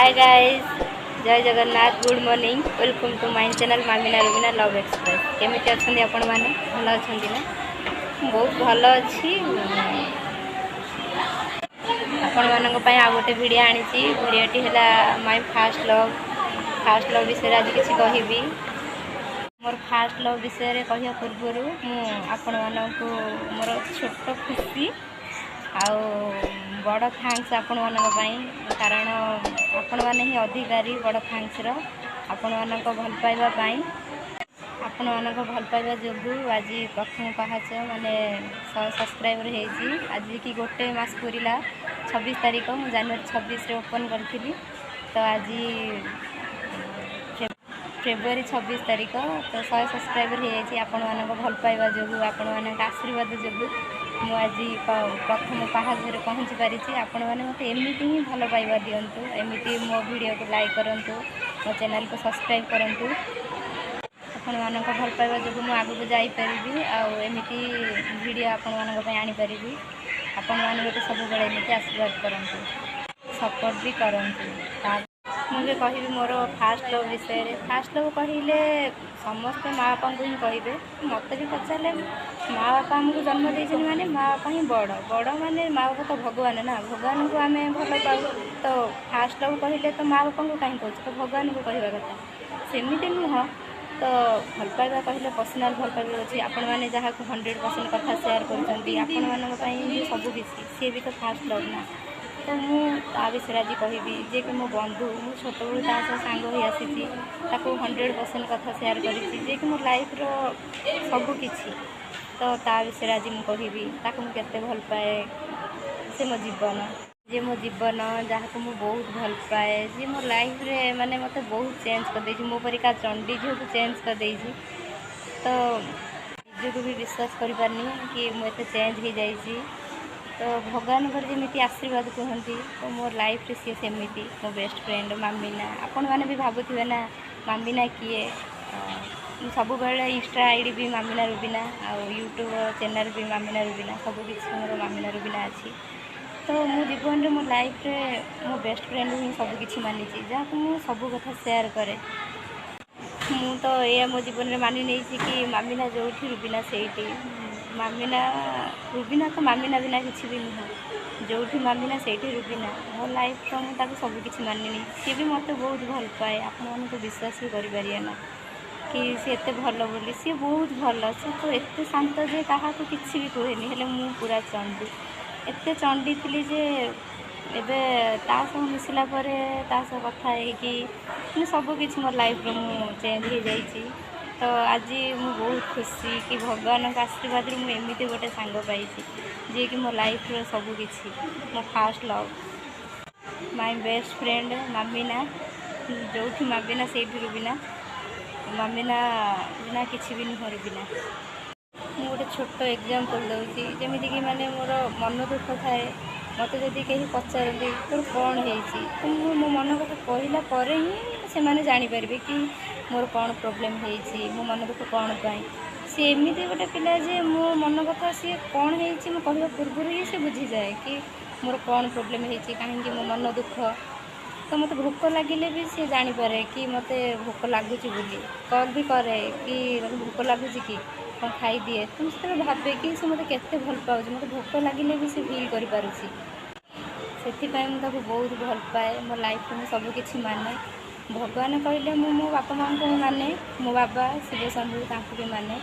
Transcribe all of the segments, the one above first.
Hi guys, Jay Jagannath, good morning, welcome to my channel Mamina Rubina love express. କେମିତି ଅଛନ୍ତି ଆପଣମାନେ? ଭଲ ଅଛନ୍ତି ନା? ବହୁତ ଭଲ ଅଛି। ଆପଣମାନଙ୍କ ପାଇଁ ଆଉ ଗୋଟେ ଭିଡ଼ିଓ ଆଣିଛି। ଭିଡ଼ିଓଟି ହେଲା ମାଇ ଫାଷ୍ଟ ଲଭ୍। ଫାଷ୍ଟ ଲଭ୍ ବିଷୟରେ ଆଜି କିଛି କହିବି। ମୋର ଫାଷ୍ଟ ଲଭ୍ ବିଷୟରେ କହିବା ପୂର୍ବରୁ ମୁଁ ଆପଣମାନଙ୍କୁ ମୋର ଛୋଟ ଖୁସି ଆଉ ବଡ଼ thanks ଆପଣମାନଙ୍କ ପାଇଁ, କାରଣ ଆପଣମାନେ ହିଁ ଅଧିକାରୀ ବଡ଼ ଥ୍ୟାଙ୍କସ୍ର। ଆପଣମାନଙ୍କ ଭଲ ପାଇବା ପାଇଁ, ଆପଣମାନଙ୍କ ଭଲ ପାଇବା ଯୋଗୁଁ ଆଜି ପ୍ରଥମ ପାହାଚ ମାନେ 100 ସବସ୍କ୍ରାଇବର୍ ହେଇଛି। ଆଜି କି ଗୋଟେ ମାସ ପୁରିଲା, 26 ତାରିଖ। ମୁଁ ଜାନୁଆରୀ 26ରେ ଓପନ୍ କରିଥିଲି, ତ ଆଜି ଫେବୃଆରୀ 26 ତାରିଖ, ତ 100 ସବସ୍କ୍ରାଇବର୍ ହେଇଯାଇଛି। ଆପଣମାନଙ୍କ ଭଲ ପାଇବା ଯୋଗୁଁ, ଆପଣମାନଙ୍କ ଆଶୀର୍ବାଦ ଯୋଗୁଁ ମୁଁ ଆଜି ପ୍ରଥମ ପାହାଚରେ ପହଞ୍ଚି ପାରିଛି। ଆପଣମାନେ ମୋତେ ଏମିତି ହିଁ ଭଲ ପାଇବା ଦିଅନ୍ତୁ, ଏମିତି ମୋ ଭିଡ଼ିଓକୁ ଲାଇକ୍ କରନ୍ତୁ, ମୋ ଚ୍ୟାନେଲକୁ ସବସ୍କ୍ରାଇବ୍ କରନ୍ତୁ। ଆପଣମାନଙ୍କ ଭଲ ପାଇବା ଯୋଗୁଁ ମୁଁ ଆଗକୁ ଯାଇପାରିବି ଆଉ ଏମିତି ଭିଡ଼ିଓ ଆପଣମାନଙ୍କ ପାଇଁ ଆଣିପାରିବି। ଆପଣମାନେ ମୋତେ ସବୁବେଳେ ଏମିତି ଆଶୀର୍ବାଦ କରନ୍ତୁ, ସପୋର୍ଟ ବି କରନ୍ତୁ। ତା ମୁଁ ଏବେ କହିବି ମୋର ଫାଷ୍ଟ ଲଭ୍ ବିଷୟରେ। ଫାଷ୍ଟ ଲଭ୍ କହିଲେ ସମସ୍ତେ ମା ବାପାଙ୍କୁ ହିଁ କହିବେ। ମୋତେ ବି ପଚାରିଲେ, ମା ବାପା ଆମକୁ ଜନ୍ମ ଦେଇଛନ୍ତି, ମାନେ ମା ବାପା ହିଁ ବଡ଼। ବଡ଼ ମାନେ ମା ବାପା ତ ଭଗବାନ ନା, ଭଗବାନଙ୍କୁ ଆମେ ଭଲ ପାଉ। ତ ଫାଷ୍ଟ ଲଭ୍ କହିଲେ ତ ମା ବାପାଙ୍କୁ କାହିଁ କହୁଛୁ? ତ ଭଗବାନଙ୍କୁ କହିବା କଥା। ସେମିତି ନୁହଁ। ତ ଭଲ ପାଇବା କହିଲେ ପର୍ସନାଲ୍ ଭଲ ପାଇବା ଅଛି। ଆପଣମାନେ ଯାହାକୁ 100% କଥା ସେୟାର କରୁଛନ୍ତି, ଆପଣମାନଙ୍କ ପାଇଁ ହିଁ ସବୁ କିଛି, ସିଏ ବି ତ ଫାଷ୍ଟ ଲଭ୍ ନା। ତ ମୁଁ ତା ବିଷୟରେ ଆଜି କହିବି, ଯିଏକି ମୋ ବନ୍ଧୁ। ମୁଁ ଛୋଟବେଳୁ ତା ସହ ସାଙ୍ଗ ହୋଇ ଆସିଛି, ତାକୁ 100% କଥା ସେୟାର କରିଛି, ଯିଏକି ମୋ ଲାଇଫ୍ର ସବୁ କିଛି। ତ ତା ବିଷୟରେ ଆଜି ମୁଁ କହିବି, ତାକୁ ମୁଁ କେତେ ଭଲ ପାଏ। ସେ ମୋ ଜୀବନ, ଯିଏ ମୋ ଜୀବନ, ଯାହାକୁ ମୁଁ ବହୁତ ଭଲ ପାଏ, ଯିଏ ମୋ ଲାଇଫ୍ରେ ମାନେ ମୋତେ ବହୁତ ଚେଞ୍ଜ କରିଦେଇଛି, ମୋ ପରିକା ଚଣ୍ଡୀ ଝିଅକୁ ଚେଞ୍ଜ କରିଦେଇଛି। ତ ନିଜକୁ ବି ବିଶ୍ୱାସ କରିପାରୁନି କି ମୁଁ ଏତେ ଚେଞ୍ଜ ହେଇଯାଇଛି। ତ ଭଗବାନଙ୍କର ଯେମିତି ଆଶୀର୍ବାଦ କୁହନ୍ତି, ତ ମୋ ଲାଇଫ୍ରେ ସିଏ ସେମିତି ମୋ ବେଷ୍ଟ ଫ୍ରେଣ୍ଡ ମାମିନା। ଆପଣମାନେ ବି ଭାବୁଥିବେ ନା, ମାମିନା କିଏ? ମୁଁ ସବୁବେଳେ ଇନଷ୍ଟା ଆଇଡ଼ି ବି ମାମିନା ରୁବିନା ଆଉ ୟୁଟ୍ୟୁବ୍ ଚ୍ୟାନେଲ୍ ବି ମାମିନା ରୁବିନା, ସବୁ କିଛି ମୋର ମାମିନା ରୁବିନା ଅଛି। ତ ମୁଁ ଜୀବନରେ, ମୋ ଲାଇଫ୍ରେ ମୋ ବେଷ୍ଟ ଫ୍ରେଣ୍ଡ ହିଁ ସବୁ କିଛି ମାନିଛି, ଯାହାକୁ ମୁଁ ସବୁ କଥା ସେୟାର କରେ। ମୁଁ ତ ଏଇଆ ମୋ ଜୀବନରେ ମାନି ନେଇଛି କି ମାମିନା ଯେଉଁଠି, ରୁବିନା ସେଇଠି। ମାମିନା ରୁବିନା ତ ମାମିନା ବିନା କିଛି ବି ନୁହଁ। ଯେଉଁଠି ମାମିନା, ସେଇଠି ରୁବିନା। ମୋ ଲାଇଫ୍ର ମୁଁ ତାକୁ ସବୁ କିଛି ମାନି ନେଇଛି। ସିଏ ବି ମୋତେ ବହୁତ ଭଲ ପାଏ। ଆପଣମାନଙ୍କୁ ବିଶ୍ୱାସ ବି କରିପାରିବେ ନା କି ସେ ଏତେ ଭଲ ବୋଲି। ସିଏ ବହୁତ ଭଲ। ସେ ତ ଏତେ ଶାନ୍ତ ଯେ କାହାକୁ କିଛି ବି କୁହେନି। ହେଲେ ମୁଁ ପୁରା ଚଣ୍ଡୀ, ଏତେ ଚଣ୍ଡୀ ଥିଲି ଯେ ଏବେ ତା ସହ ମିଶିଲା ପରେ, ତା ସହ କଥା ହେଇକି ମାନେ ସବୁ କିଛି ମୋ ଲାଇଫ୍ର ମୁଁ ଚେଞ୍ଜ ହେଇଯାଇଛି। ତ ଆଜି ମୁଁ ବହୁତ ଖୁସି କି ଭଗବାନଙ୍କ ଆଶୀର୍ବାଦରୁ ମୁଁ ଏମିତି ଗୋଟେ ସାଙ୍ଗ ପାଇଛି, ଯିଏକି ମୋ ଲାଇଫ୍ର ସବୁ କିଛି, ମୋ first love, my best friend Mamina. ଯେଉଁଠି ମାମିନା, ସେଇଠି ରୁବିନା। ମାମିନା ବିନା କିଛି ବି ନୁହଁ ରୁବିନା। ମୁଁ ଗୋଟେ ଛୋଟ ଏକ୍ଜାମ୍ପଲ୍ ଦେଉଛି, ଯେମିତିକି ମାନେ ମୋର ମନ ଦୁଃଖ ଥାଏ, ମୋତେ ଯଦି କେହି ପଚାରନ୍ତି ତୋର କ'ଣ ହେଇଛି, ତ ମୁଁ ମୋ ମନ କଥା କହିଲା ପରେ ହିଁ ସେମାନେ ଜାଣିପାରିବେ କି ମୋର କ'ଣ ପ୍ରୋବ୍ଲେମ୍ ହେଇଛି, ମୋ ମନ ଦୁଃଖ କ'ଣ ପାଇଁ। ସିଏ ଏମିତି ଗୋଟେ ପିଲା ଯେ ମୋ ମନ କଥା ସିଏ କ'ଣ ହେଇଛି ମୁଁ କହିବା ପୂର୍ବରୁ ହିଁ ସେ ବୁଝିଯାଏ କି ମୋର କ'ଣ ପ୍ରୋବ୍ଲେମ୍ ହେଇଛି, କାହିଁକି ମୋ ମନ ଦୁଃଖ। ତ ମୋତେ ଭୋକ ଲାଗିଲେ ବି ସିଏ ଜାଣିପାରେ କି ମୋତେ ଭୋକ ଲାଗୁଛି ବୋଲି। କଲ୍ ବି କରେ କି ତୋତେ ଭୋକ ଲାଗୁଛି କି, କ'ଣ ଖାଇଦିଏ। ତ ମୁଁ ସେତେବେଳେ ଭାବେ କି ସେ ମୋତେ କେତେ ଭଲ ପାଉଛି, ମୋତେ ଭୋକ ଲାଗିଲେ ବି ସେ ଫିଲ୍ କରିପାରୁଛି। ସେଥିପାଇଁ ମୁଁ ତାକୁ ବହୁତ ଭଲ ପାଏ। ମୋ ଲାଇଫ୍ରେ ମୁଁ ସବୁ କିଛି ମାନେ। ଭଗବାନ କହିଲେ ମୁଁ ମୋ ବାପା ମାଆଙ୍କୁ ବି ମାନେ, ମୋ ବାବା ଶିବ ଶମ୍ଭୁ ତାଙ୍କୁ ବି ମାନେ।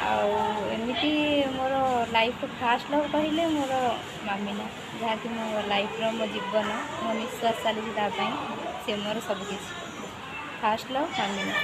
ଆଉ ଏମିତି ମୋର ଲାଇଫ୍ର ଫାଷ୍ଟ ଲଭ୍ କହିଲେ ମୋର ମାମିନା, ଯାହାକି ମୋ ଲାଇଫ୍ର, ମୋ ଜୀବନ, ମୋ ନିଶ୍ୱାସ ଚାଲିଛି ତା ପାଇଁ। ସେ ମୋର ସବୁକିଛି, ଫାଷ୍ଟ ଲଭ୍ ମାମିନା।